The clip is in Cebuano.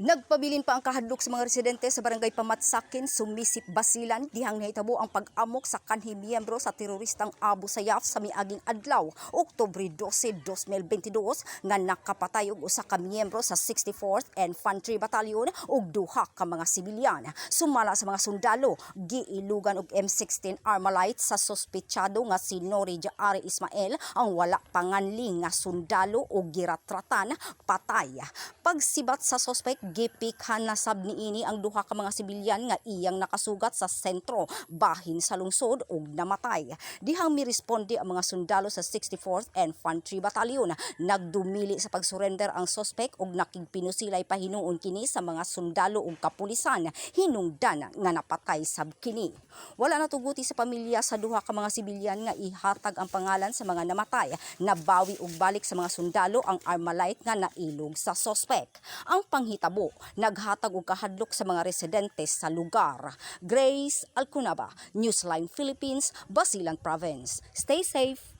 Nagpabilin pa ang kahadlok sa mga residente sa Barangay Pamatsakin, Sumisip, Basilan, dihang nahitabo ang pag-amok sa kanhi miyembro sa teroristang Abu Sayyaf sa miaging adlaw, Oktubre 12, 2022, nga nakapatay og usa ka miyembro sa 64th Infantry Battalion ug duha ka mga sibilyan. Sumala sa mga sundalo, giilugan og M16 Armalite sa sospechado nga si Nori Jaari Ismael ang wala panganli nga sundalo og giratratan patay. Pagsibat sa sospek, gipikhan na sab niini ang duha ka mga sibilyan nga iyang nakasugat sa sentro bahin sa lungsod ug namatay. Dihang miresponde ang mga sundalo sa 64th Infantry Battalion. Nagdumili sa pagsurrender ang sospek ug nakigpinusilay pahinuon kini sa mga sundalo ug kapulisan, hinungdan nga napatay sab kini. Wala natuguti sa pamilya sa duha ka mga sibilyan nga ihatag ang pangalan sa mga namatay. Nabawi og balik sa mga sundalo ang Armalite nga nailog sa sospek. Ang panghitabo naghatag og kahadlok sa mga residente sa lugar. Grace Alcunaba, Newsline Philippines, Basilan Province. Stay safe.